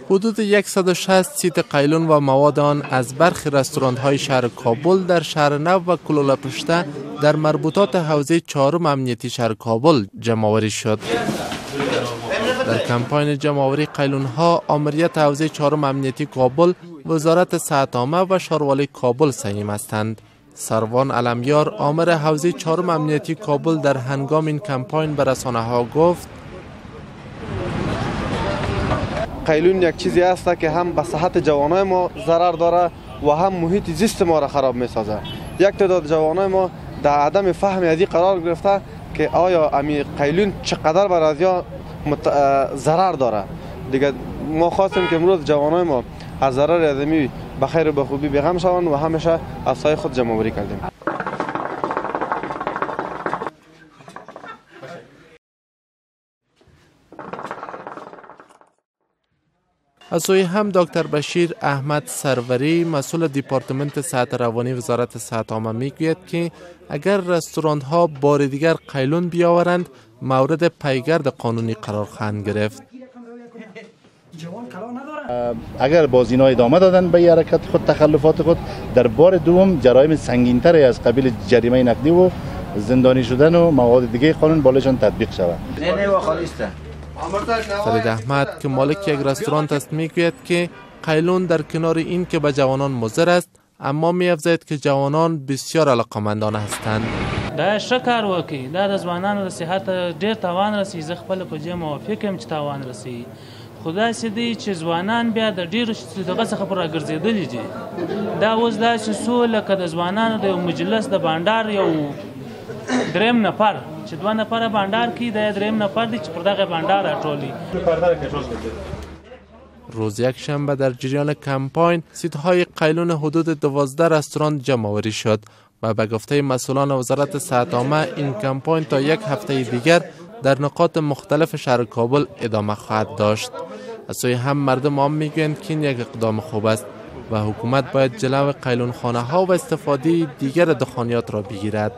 حدود 160 سیت قیلون و مواد آن از برخی رستوران‌های شهر کابل در شهر نو و کلوله پشته در مربوطات حوزه چهارم امنیتی شهر کابل جمع‌آوری شد. در کمپاین جمع‌آوری قیلون‌ها آمریت حوزه چهارم امنیتی کابل، وزارت صحت عامه و شاروالی کابل سهیم هستند. سروان علمیار آمر حوزه چهارم امنیتی کابل در هنگام این کمپاین به رسانه‌ها گفت: قیلون یک چیزی است که هم به صحت جوانای ما ضرر داره و هم محیط زیست ما را خراب می‌سازه. یک تعداد جوانای ما در عدم فهم از این قرار گرفته که آیا امی قیلون چقدر بر ازیا ضرر داره. دیگه ما خواستیم که امروز جوانای ما از ضرر ازمی به خیر و به خوبی بیغم شوند و همیشه از سایه خود جمع آوری کردیم. از سوی هم دکتر بشیر احمد سروری مسئول دیپارتمنت صحت روانی وزارت صحت عامه میگوید که اگر رستوران ها بار دیگر قیلون بیاورند مورد پیگرد قانونی قرار خواهند گرفت. اگر باز اینا ادامه دادن به حرکت خود، تخلفات خود، در بار دوم جرایم سنگین‌تری از قبیل جریمه نقدی و زندانی شدن و مواد دیگه قانون بالایشان تطبیق شود. فرید احمد که مالک یک رستوران است میگوید که قیلون در کنار این که به جوانان مضر است، اما میافزاید که جوانان بسیار علاقمندان هستند. دا ښه کار وکړي، دا د ځوانانو د صحت ډېر تاوان رسي. زه خپله په دې موافق یم چې تاوان رسي، خو داسې دی چې ځوانان بیا د ډېرو دغه څخه پر راګرځېدلي دي. دا اوس داسې سو لکه د ځوانانو د یو مجلس د بانډار یو دریم نفر چې دوه نفره بانډار کوي، دا دریم نفر دی چې پر دغه بانډار راټولوي. روز یکشنبه در جریان کمپاین سیت‌های قیلون حدود 12 رستوران جمع‌آوری شد و به گفته مسئولان وزارت صحت عامه این کمپاین تا یک هفته دیگر در نقاط مختلف شهر کابل ادامه خواهد داشت. از سوی هم مردم عام میگویند که این یک اقدام خوب است و حکومت باید جلو قیلون خانه ها و استفاده دیگر دخانیات را بگیرد.